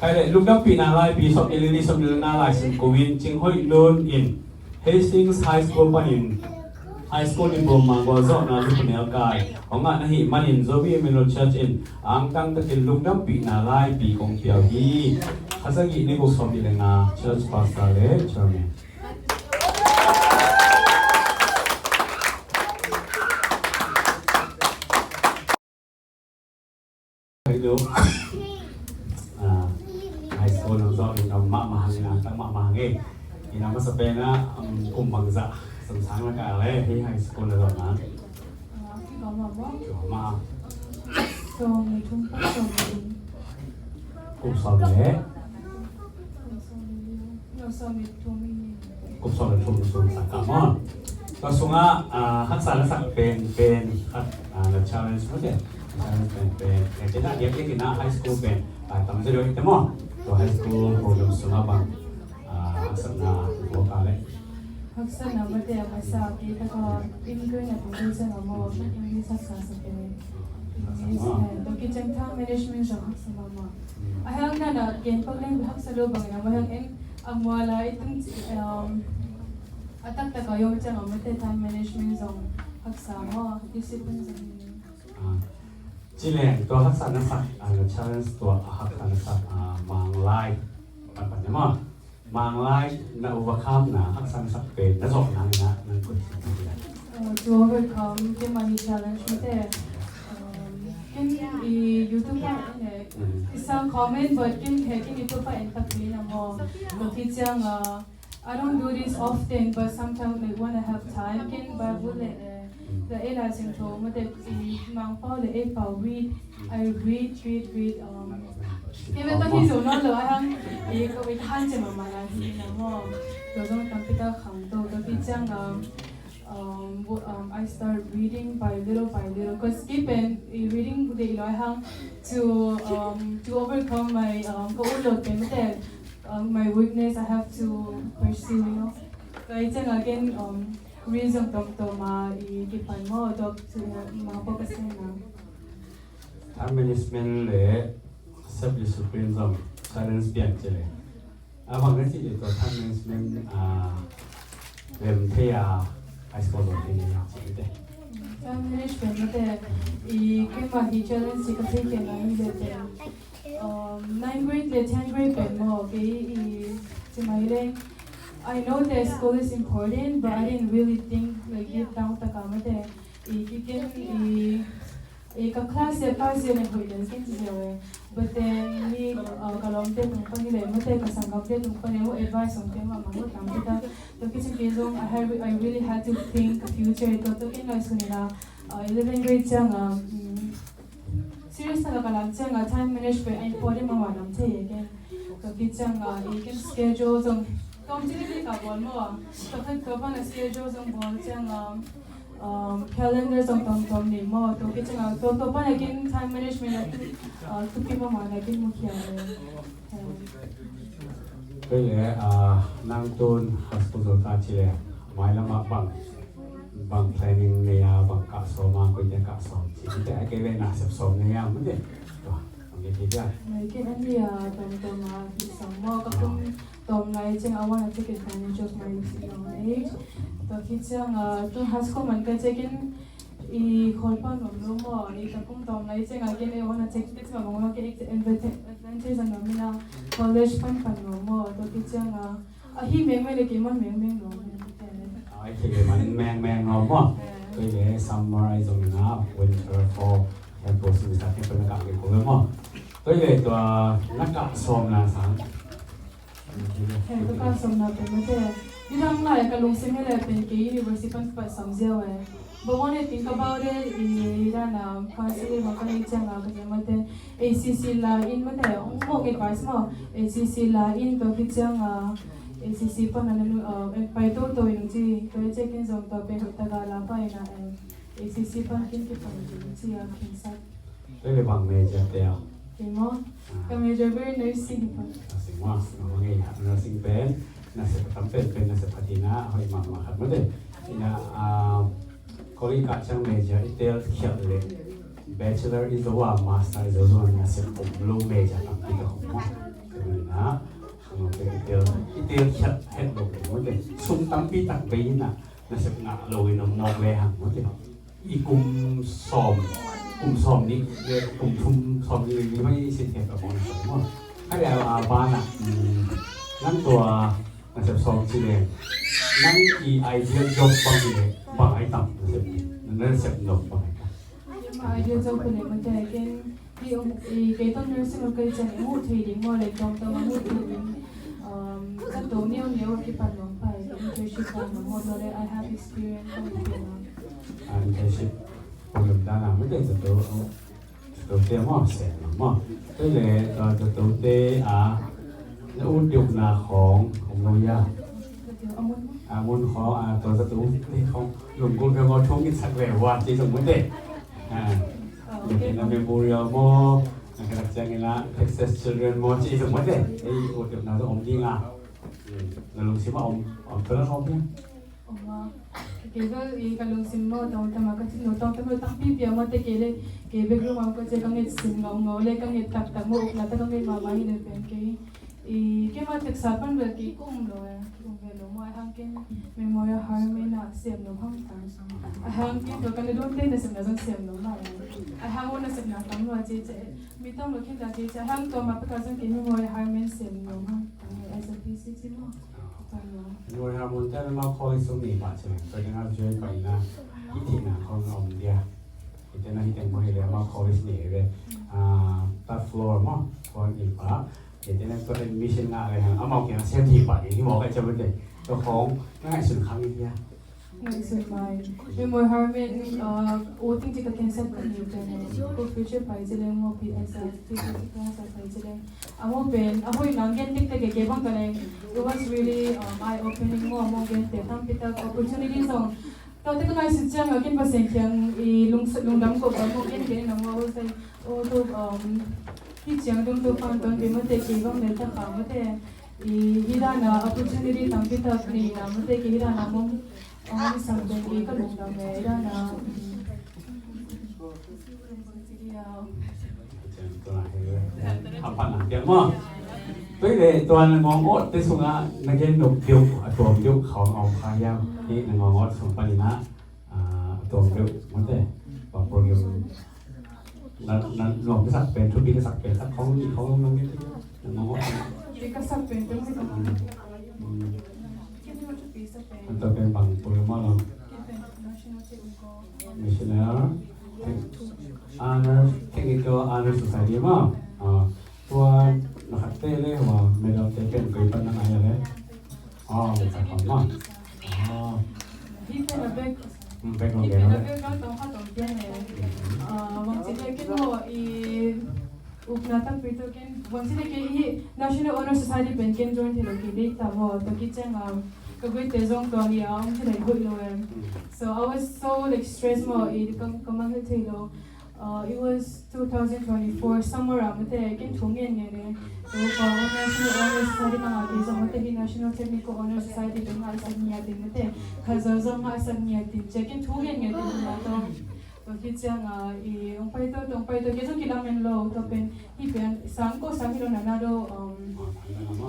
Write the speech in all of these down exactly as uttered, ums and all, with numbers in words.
Ai le, lungdampihna laipi, sawmnih le li, sawmnih le nga lai sim kung in, Cing Hoih Nun in Hastings High School panin High School diploma gualzawhna lupnel kai hong ngah na hih manin Zomi Emmanuel Church in angtang takin lungdampihna laipi kong piau hi. Kha sagih ni guk sawmnih le nga, Church Pastor le Chairman. Hello. Ah, high school nong zawh in dam mahmah hang in, angtang mahmah hang e. Ina masa pen ah, um, kum bangzah samsang na ka le, hei high school na zawh na. Ah, ki ka ma ma. Ki ka ma. Sawm le thum pa sawm le thum. Kum sawm le. Kum sawm le thum. Kum sawm le thum sung sa ka maw. Tua sungah, ah, haksa na sak pen, pen, khat, ah, na challenge maw te. Challenge pen, pen. Tua ciangin ah, diak diak in ah high school pen, ah, tam zaw ding te maw. Tua high school program sungah bang, ah, haksatna, tua ka le. Haksatna maw te, a masa, kei taka, English na tung zaw ciang a maw, English haksa sa pen. English pen, tua khit ciang time management zong haksa mahmah. A hang na na, gen pak leng haksa lo bang na, a hang en, a mual a i tung, um, a taktak a yom ciang a mate time management zong haksa maw, discipline zong hi. Ah, ci leng tua haksa na sak, ah, na challenge tua a haksa na sak, ah, Manglai. Pan pan ne maw. Manglai na overcome na haksa na sak pen na zawh nang ina nang kut. Uh, to overcome, keimah hi challenge mate. Um, ken i YouTube ah en e. Mm. I sang comment, but ken he ken i tupa en tak ni na maw. Tua khit ciang, uh, I don't do this often, but sometimes, like, when I have time, ken Bible le, eh, the ei Lai Siangtho mate, i Mangpau le ei Pau read, I read, read, read, um, ken mate hi zo nawn lo, a hang, i ko i han ciang mahmah lai hi na maw. Tua zong tampi tak khangto, tua khit ciang, um, um, wo-, um, I start reading by little by little, 'cause kei pen i reading deih lo a hang to, um, to overcome my, um, ka ut loh te mate, um, my weakness I have to pursue, you know. Tua i ciang a ken, um, read zong tomtom a i kipan maw, tua, tua, Mangpau ka sem na. Time management le self discipline zong challenge piang ci le. A bang na cih leh tua time management, ah, lem thei a, high school zong thei ni a cih te. Time management mate, i keimah hi challenge ci ka thei kei na hi le te. Um, ninth grade le tenth grade pen maw, kei i ci mai leng. I know that school is important, but I didn't really think, like, deep down taka mate. I, i ken, i, i ka class e, ka zia ne hoih den ken ci zia we. But then, mi, uh, ka lawmte tung pan hi le, mate ka sanggamte tung pan hi le, advice ong piak mahmah uh tam kita. Tua khit ciang kei zong, I had, I really had to think future. Tua, tua ken ngaihsun ina, uh, eleven grade ciang, uh, mm, serious taka ka lam ciang, uh, time management a important mahmah lam thei e ken. Tua khit ciang, uh, i ken schedule zong, tom ci le ka bawl maw. Tua khit tua pan a schedule zong bawl ciang, um, um, calendar zong tomtom nei maw, tua khit ciang a, tua, tua pan a ken time management a ken, uh, thupi mahmah na ken mukhia le. Um. Kei le, uh, nang tun high school zong ta ci le, mailam ah bang, bang planning nei a, bang kah sawm a, koi te kah sawm ci, te a kei le nasep sawm nei a, mun te. Tua, bang kei te a. Mai ken a ni a, tomtom a, hi sawm maw, ka kum Tom lai ciang, I wanna take advantage of my, you know, age. Tua khit ciang, uh, tu high school man ka ciang ken i khawl pan nuam lo maw, i ka kum tom lai ciang a ken I wanna take, take my mama ke advantage, advantage a nuam ina college pan pan nuam maw. Tua khit ciang a, a hi mengmeng le kei man mengmeng nuam. Ai, kei le man mengmeng nuam maw. Eh. Kei le summer ai zong ina winter fall campus mi sa campus na ka ke ko maw. Kei le tua na ka sawm na sang. Hei, ka ka sawmna pen mate. Nidang lai ka lungsim hi le pen kei university pan kipat sawm ziau e. But when I think about it, i dan a counseling hong ka nei ciang a ka zia mate. A C C lai in mate, hong mawk advice maw. A C C lai in tua khit ciang a, A C C pan a nanu, eh, pai toto in ci. Tua i ciang kin zong tua pen hoih tak a la pai na, eh, A C C pan kin kipan in ci a kin sak. Tua le bang major te a? Kei maw? Ah. Ka major pen nursing hi pah. Nursing maw? Nursing pen nasep a tam pen pen nasep a tina hoih mahmah khat mah te. Ina, ah, college kah ciang major i tel khialh leh bachelor i zo a, master i zo zong nasep om lo major tampi tak om maw? Ka Pi tak bei in ah nasep ngah lo in om mawk le hang maw te. I kum sawm, kum sawm nih le kum thum sawm nih le li mai sin thei ka mawk na sawm maw. Hai le a ban ah, um, nang tua nasep sawm ci le nang i ideal job bang hi le bang ai tam nasep, nasep nop bang ai tam. Mah idea zong pun e, mate ken hi om i kei tawh nursing a kai ciang i muh thei ding maw le tawmtawm a muh thei ding. Um, zato niauniau a kipan nuam pai internship dan a maw, tua le I have experience kong i pen a. Ah, internship program dan a mate zato, zato te maw, sen maw. Tua le, ah, zato te a na ut diukna khawng om lo ia. A mun khawng, a, tua zato te khawng lunggulh ve maw, thong in sak ve ua ci zong mate. A, mate na Memorial maw, na ka rak ciang ina Texas Children maw ci zong mate. Ei, ut diukna zong om ding a. Na lungsim a om, om tua na khawng pia. Om a, kei bel i ka lungsim maw tawmtawm a ka thin lo tawmtawm lo tampi pia mate kei le, kei bek lo maw ka cia ka nget sin ngaungau le ka nget taktak maw, ukna tak ka nget mahmah hi le pen kei. I keimah taksa pan bel ki kum lo e, ki kum ve lo maw, a hang ken Memorial Harmon ah sem lo hang ta. A hang ken tua kan le don te na sem na zong sem lo maw. A hang o na sem na tam lo a ci ci. Mi tam lo khin ta ci ci. A hang tua ma peka zong ki Memorial Harmon sem lo hang ta. As a P C ci maw. Memorial Harmon te Memorial College sung ni pa ci. Tua kina join pa ina. Hiti na kong om dia. Ite na hiteng mo hile Memorial College ni ve. Ah, ta floor maw. Kong ni pa. Ite na tua admission nga le hang amau kina sem hi pa ni mo ka chabute. Tua khong na ngai sun khang ni dia. Ngaihsun mai. Memorial Harmon, uh, o ting ci ka cancel ka ni pen. Ko future pai ci leng mo P S L, P S L pai ci leng. A mo pen, a hoi nang gen tik tik ke bang ka leng. It was really, um, eye opening mo, mo gen te tam pitak opportunity zong. Tawh te ka ngaihsun ciang a kin Pasian kiang i lung, lungdam ko ka mo gen gen na mo, I was like, oh, to, um, hi ciang dum to pan ton be mo te ke bang le ta ka mo te. I hi dan a opportunity tam pitak ni na mo te ke hi dan a mo. Ang isang dong i ka lungdam e, i dan a, mm. Hapan ang piang mo. Tua le tua na ngawng awt te sungah na gen nop diuk, a tuam diuk khawng a om kha hiam? Hi na ngawng awt sung panin ah, a tuam diuk mate. Bang program Na, na, nuam ka sak pen, thupi ka sak pen, sak khong, khong nuam ka sak pen, na ngawng awt. Thupi ka sak pen, thupi ka sak pen. Hmm. Thupi sak pen. An ta pen bang program maw lo. National Honor, Technical Honor Society maw. Ah, tua na khat te le, hua medal te pen koi pan na ngai le. Ah, medal pan maw. Ah. Hi pen a bek. Hmm, bek lo. Hi pen a bek lo, tong khat tong pian le. Ah, bang ci le ken lo i ukna tampi tawh ken, bang ci le ken hi National Honor Society pen ken join thei lo, ken dei ta maw, tua khit ciang a, ka guai te zong tua ni a om thei lo, hoih lo em. So I was so, like, stressed maw, i ka, ka mang thei lo. Uh, it was two thousand twenty-four summer a mate, ken thu ngen ngen e. Tua ka National Honor Society ka ngah kei zong mate hi National Technical Honor Society pen ngah sak ngia ding mate. Kha zong zong ngah sak ngia ding, cia ken thu ngen ngen ding mate. Tua khit ciang a, i, ong pai to, ong pai to, kei zong kilamen lo, tua pen, hi pen, sang ko, sang hi lo na na do, um,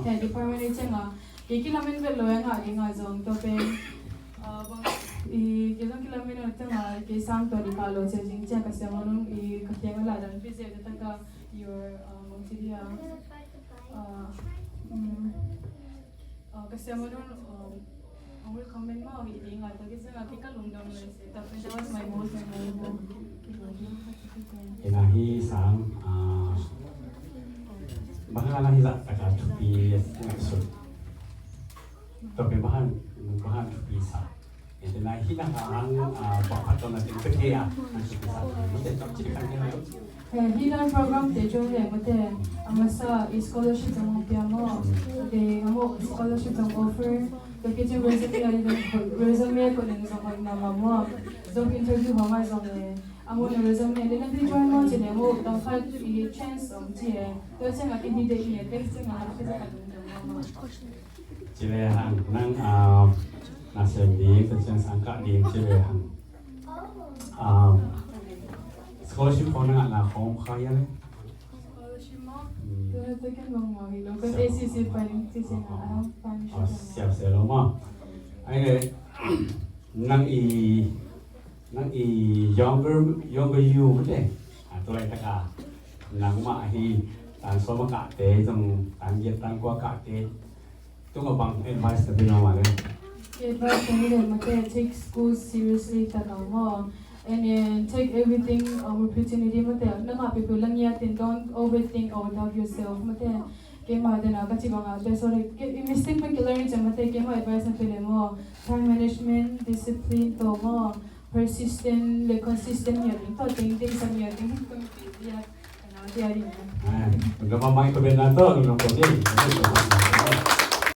he department i ciang a, kei kilamen vet lo, e ngah ding a zong, tua pen, uh, bang, i, kei zong kilamen lo, ciang a, kei sang tua di pa lo, cia zing, cia ka siang lo nung, i, ka kiang a la dan, busy, tua ka, your, uh, bang ci dia, uh, um, Uh, ka siam a nun, um, ang recommend mo hi ding a, tua khit ciang a kei ka lungdam lo se. Tua pen that was my most memorable. Ina hi sang, ah, bang hang na hi zah taka thupi ngaihsun. Tua pen bang hang, bang hang thupi sa. Ina hi na hang, ah, bang hang tawh na teng pete a, na thupi sa. Mate, tam ci kan ni. Eh, hi dan program te join le mate, a masa i scholarship zong hong pia maw, te a maw scholarship zong offer, tua khit ciang resume a, resume ko ning zong hoih mahmah maw, job interview hong a zong e, a maw na resume le na hi join maw ci le maw, tang khat i chance om ci e, tua ciang a kin hi de i ne te ciang a, a te ciang a. Ci ve hang, nang, ah, na sem ding, tua ciang sang kah ding, ci ve hang. Ah, scholarship khawng na ngahna khawng kha hia le? Scholarship maw? Hmm. Tua, tua ken bang maw hi lo, kan A C C pai ding, ci ci na, ah, ah, siap se lo maw? Ai le, nang i, nang i younger, younger you mate. A, tu laitak a nangmah hi, tan sawm a kahte, zong tan giat tan kua kahte tungah bang advice na pia nuam a le? Advice na hi le mate, take school seriously tak a maw. And then take everything, um, opportunity mate. Nangmah peuhpeuh la ngiat in, don't overthink or doubt yourself mate. Keima dena ka ci banga, te sorry, ke, i mistake pen ki learn i ciang mate, keima advice na pia le maw. Time management, discipline tawh maw. Persistent le consistent ngiat ding tawh, teng teng sa ngiat ding, teng teng ngiat. Kana dia ding. Ah, gama mai ko ben na to, nung ko ding.